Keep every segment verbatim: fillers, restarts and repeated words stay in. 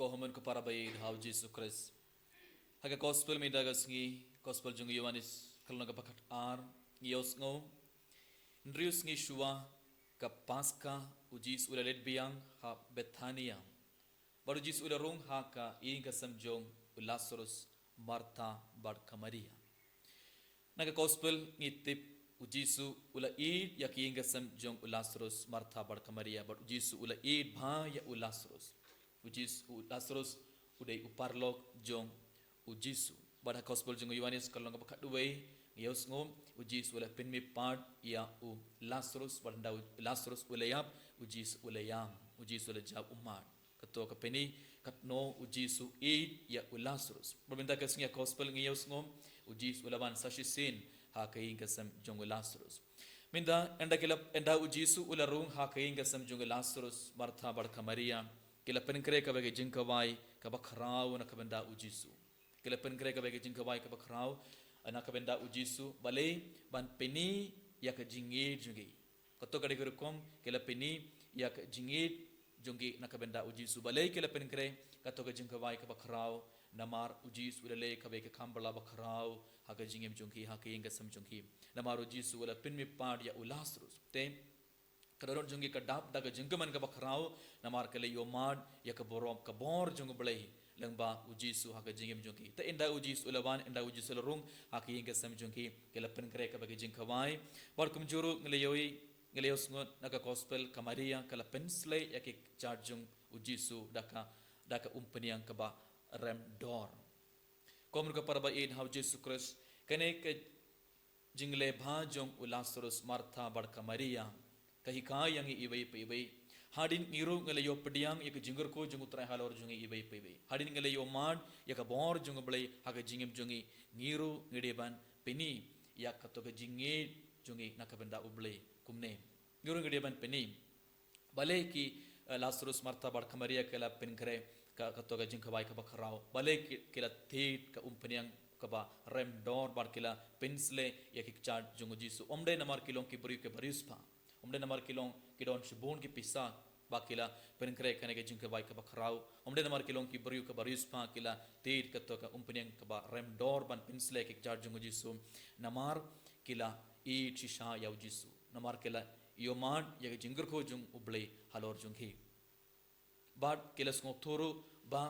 Ko Hynmen ko para ba ïeit ha u Jisu Khrist. Ha ka gospel mynta ka sngi, gospel jong u Ïoannis, ka lynnong kaba khatar, ngi ïohsngew. Hynriew sngi shuwa ka Paskha, u Jisu u la leit biang ha Bethania. Bad u Jisu u la rung ha ka ïing ka sem jong u Lasarus, Martha bad ka Maria. Na ka gospel ngi tip u Jisu u la ïeit ïa ka ïing ka sem jong u Lasarus, Martha bad ka Maria, bad u Jisu u la ïeit bha ïa u Lasarus. U Jisu, u Lasarus u dei u paralok jong u Jisu. Bad ha gospel jong u Ïoannis ka lynnong kaba khatwei, ngi ïohsngew, u Jisu u la pynmih pat ïa u Lasarus, bad ynda u Lasarus u la ïap, u Jisu u la ïam, u Jisu u la jop ummat. Kato ka pyni katno u Jisu u ïeit ïa u Lasarus. Bad mynta ka sngi ha gospel ngi ïohsngew, u Jisu u la wan sa shisien ha ka ïing ka sem jong u Lasarus. Mynta, ynda ki la, ynda u Jisu u la rung ha ka ïing ka sem jong u Lasarus, Martha bad ka Maria ki la pynkhreh kawei ka jingkhawai kaba khraw na ka bynta u Jisu. Ki la pynkhreh kawei ka jingkhawai kaba khraw na ka bynta u Jisu, balei? Ban pyni ïa ka jingïeit jong ki. Kato ka dei ka rukom, ki la pyni ïa ka jingïeit jong ki na ka bynta u Jisu. Balei ki la pynkhreh kato ka jingkhawai kaba khraw? Namar u Jisu u la leh kawei ka kam ba la ba khraw ha ka jingim jong ki, ha ka ïing ka sem jong ki. Namar u Jisu u la pynmih pat ïa u Lasarus. Te ka dohnud jong ki ka dap da ka jingkmen kaba khraw, namar ki la ïohmad ïa ka burom, ka bor jong u Blei lyngba u Jisu ha ka jingim jong ki. Te ynda u Jisu u la wan, ynda u Jisu u la rung ha ka ïing ka sem jong ki, ki la pynkhreh kawei ka jingkhawai. Bad kumjuh ruh ngi la ïohi, ngi la ïohsngew na ka gospel, ka Maria ka la pynsleh ïa ki kjat jong u Jisu da ka, da ka umphniang kaba rem dor. Ko Hynmen ko para ba ïeit ha u Jisu Khrist, kane ka jingleh bha jong u Lasarus, Martha bad ka Maria ka hikai ïa ngi iwei pa iwei. Hadien ngi ruh ngi la ïoh pdiang ïa ka jingkyrkhu jong u Trai halor jong ngi iwei pa iwei. Hadien ngi la ïohmad ïa ka bor jong u Blei ha ka jingim jong ngi, ngi ruh ngi dei ban pyni ïa kato ka jingïeit jong ngi na ka bynta u Blei kumne. Ngi ruh ngi dei ban pyni. Balei ki, eh, Lasarus, Martha bad ka Maria ki la pynkhreh ka, kato ka jingkhawai kaba khraw? Balei ki, ki la thied ka umphniang kaba rem dor bad ki la pynsleh ïa ki kjat jong u Jisu? Ym dei namar ki long ki briew kiba riewspah. Ym dei namar ki long, ki don shibun ki pisa ba ki la pynkhreh kane ka jingkhawai kaba khraw. Ym dei namar ki long ki briew kiba riewspah ki la thied kato ka umphniang kaba rem dor ban pynsleh ïa ki kjat jong u Jisu. Namar ki la ïeit shisha ïa u Jisu. Namar ki la ïohmad ïa ka jingkyrkhu jong u Blei halor jong ki. Bad ki la sngewthuh ruh ba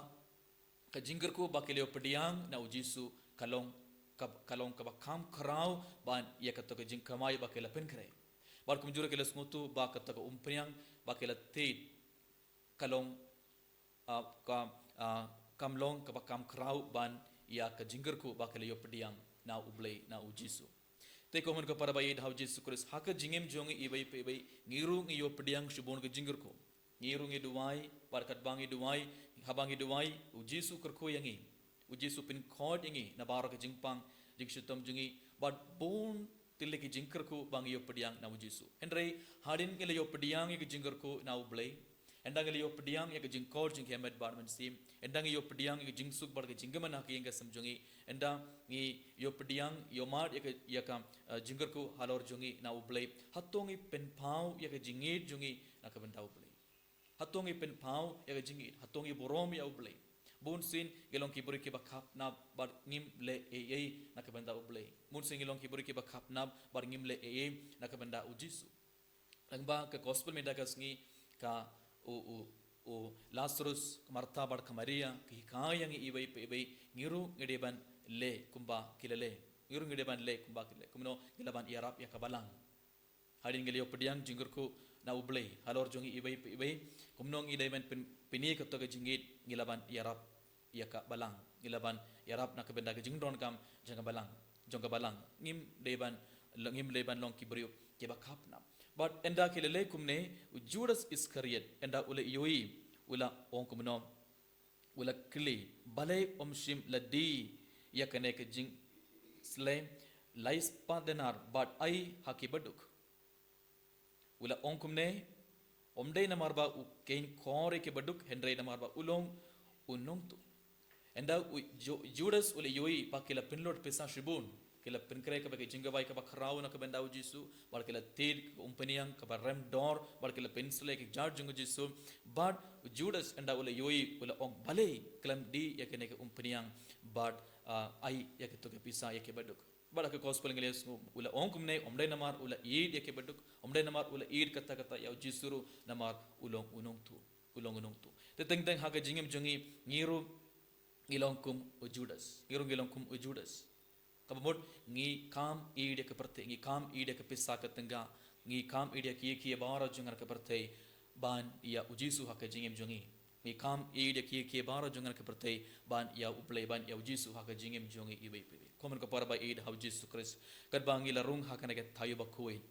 ka jingkyrkhu ba ki la ïoh pdiang na u Jisu ka long, ka, ka long kaba kham khraw ban ïa kato ka jingkhawai ba ki la pynkhreh. Bad kumjuh ruh ki la sngewthuh ba kato ka umphniang ba ki la thied ka long, ah, ka, ah, kam long kaba kham khraw ban ïa ka jingkyrkhu ba ki la ïoh pdiang na u Blei, na u Jisu. Te ko Hynmen ko para ba ïeit ha u Jisu Khrist, ha ka jingim jong ngi iwei pa iwei, ngi ruh ngi ïoh pdiang shibun ka jingkyrkhu. Ngi ruh ngi duwai, bad katba ngi duwai, haba ngi duwai, u Jisu u kyrkhu ïa ngi. U Jisu u pynkhuid ïa ngi na baroh ka jingpang jingshitom jong ngi, bad bun tylli ki jingkyrkhu ba ngi ïoh pdiang na u Jisu. Hynrei hadien ngi la ïoh pdiang ïa ka jingkyrkhu na u Blei, ynda ngi la ïoh pdiang ïa ka jingkhuid jong ki Kynrad bad Mynsiem, ynda ngi ïoh pdiang ïa ka jingsuk bad ka jingkmen ha ka ïing ka sem jong ngi, ynda ngi ïoh pdiang, ïohmad ïa ka, ïa ka, eh, jingkyrkhu halor jong ngi na u Blei, hato ngi pynpaw ïa ka jingïeit jong ngi na ka bynta u Blei? Hato ngi pynpaw ïa ka jingïeit? Hato ngi burom ïa u Blei? Bunsien ngi long ki briew kiba khapnap bad ngim leh ei ei na ka bynta u Blei. Bunsien ngi long ki briew kiba khapnap bad ngim leh ei ei na ka bynta u Jisu. Lyngba ka gospel mynta ka sngi, ka u, u, u Lasarus, ka Martha bad ka Maria ki hikai ïa ngi iwei pa iwei, ngi ruh ngi dei ban leh kumba ki la leh. Ngi ruh ngi dei ban leh kumba ki la leh. Kumno? Ngi lah ban ïarap ïa ka balang. Hadien ngi la ïoh pdiang jingkyrkhu na u Blei halor jong ngi iwei pa iwei, kumno ngi dei ban pyn-, pyni kato ka jingïeit? Ngi lah ban ïarap ïa ka balang. Ngi lah ban ïarap na ka bynta ka jingdonkam jong ka balang, jong ka balang. Ngim dei ban, ngim dei ban long ki briew kiba khapnap. Bad ynda ki la leh kumne, u Judas Iskariot, ynda u la ïohi, u la ong kumno? U la kylli, balei ym shym la die ïa kane ka jingsleh, lai spah denar bad ai ha ki baduk? U la ong kumne, ym dei namar ba u kheiñ khor ïa ki baduk, hynrei namar ba u long u nongtuh. Ynda u Ju-, Judas u la ïohi ba ki la pynlut pisa shibun, Ki la pynkhreh kaba ka jingkawei kaba khraw na ka bynta u Jisu, bad ki la tied ka umphniang kaba rem dor, bad ki la pynsleh ki jar jong u Jisu, bad u Judas ynda u la ïohi u la ong balei khlem die ïa kane ka umphniang, bad, ah, ai ïa kito ki pisa ïa ki baduk. Bad ha ka gospel ngi la ïohsngew u la ong kumne, ym dei namar u la ïeid ïa ki baduk, ym dei namar u la ïeid katta katta ïa u Jisu ruh, namar u long u nongtuh, u long u nongtuh. Te teng teng ha ka jingim jong ngi, ngi ruh ngi long kum u Judas, ngi ruh ngi long kum u Judas. Kaba mut ngi kam ïeid ïa ka pyrthei, ngi kam ïeid ïa ka pisa ka tyngka, ngi kam ïeid ïa ki, ki baroh jong ka pyrthei ban ïa u Jisu ha ka jingim jong ngi. Ngi kam ïeid ïa ki, ki baroh jong ka pyrthei ban ïa u Blei, ban ïa u Jisu ha ka jingim jong ngi iwei pa iwei. Ko hynmen ko para ba ïeid ha u Jisu Khrist, katba ngi la rung ha kane ka thaw ba khuid,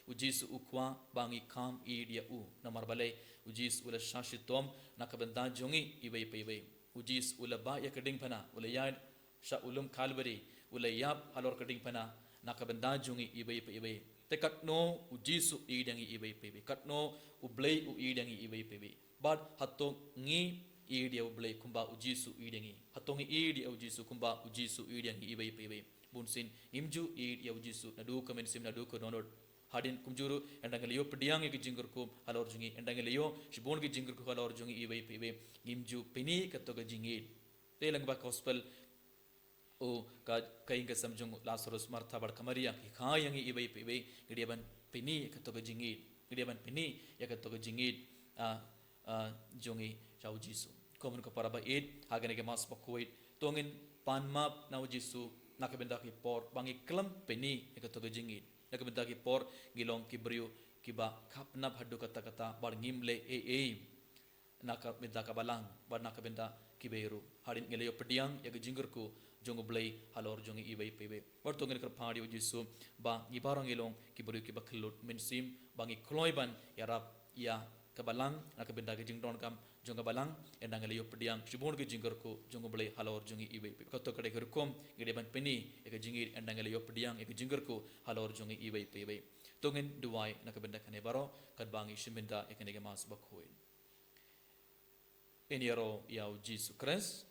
u Jisu u kwah ba ngi kam ïeid ïa u. Namar balei? U Jisu u la shah shitom na ka bynta jong ngi iwei pa iwei. U Jisu u la bah ïa ka diengphna, u la ïaid sha u lum Kalbari, u la ïap halor ka diengphna na ka bynta jong ngi iwei pa iwei. Te katno u Jisu u ïeid ïa ngi iwei pa iwei, katno u Blei u ïeid ïa ngi iwei pa iwei. Bad hato ngi ïeid ïa u Blei kumba u Jisu u ïeid ïa ngi? Hato ngi ïeid ïa u Jisu kumba u Jisu u ïeid ïa ngi iwei pa iwei? Bunsien ngim ju ïeid ïa u Jisu naduh ka mynsiem, naduh ka dohnud. Hadien kumjuh ruh ynda ngi la ïoh pdiang ïa ki jingkyrkhu halor jong ngi, ynda ngi la ïoh shibun ki jingkyrkhu halor jong ngi iwei pa iwei, ngim ju pyni kato ka jingïeid. Te lang ba gospel, u, ka, ka ïing ka sem jong u Lasarus, Martha bad ka Maria, ki kha ïa ngi iwei pa iwei, ngi dei ban pyni ïa kato ka jingïeid, ngi dei ban pyni ïa kato ka jingïeid, ah, ah, jong ngi sha u Jisu. Ko hynmen ko para ba ïeid ha kane ka Mass ba khuid, to ngin pan map na u Jisu na ka bynta ki por ba ngi khlem pyni ïa kato ka jingïeid. Na ka bynta ki por ngi long ki briew kiba khapnap haduh katta katta, bad ngim leh ei ei na ka bynta ka balang bad na ka bynta kiwei ruh. Hadien ngi la ïoh pdiang ïa ka jingkyrkhu jong u Blei halor jong ngi iwei pa iwei. Bad to ngin kyrpad ïa u Jisu ba ngi baroh ngi long ki briew kiba kyllut mynsiem, ba ngi kloi ban ïarap ïa ka balang na ka bynta ka jingdonkam jong ka balang, ynda ngi la ïoh pdiang shibun ki jingkyrkhu jong u Blei halor jong ngi iwei pa iwei. Kato ka dei ka rukom ngi dei ban pyni ïa ka jingïeid ynda ngi la ïoh pdiang ïa ka jingkyrkhu halor jong ngi iwei pa iwei. To ngin duwai na ka bynta kane baroh katba ngi shim bynta ïa kane ka Mass ba khuid. Ngin ïaroh ïa u Jisu Khrist.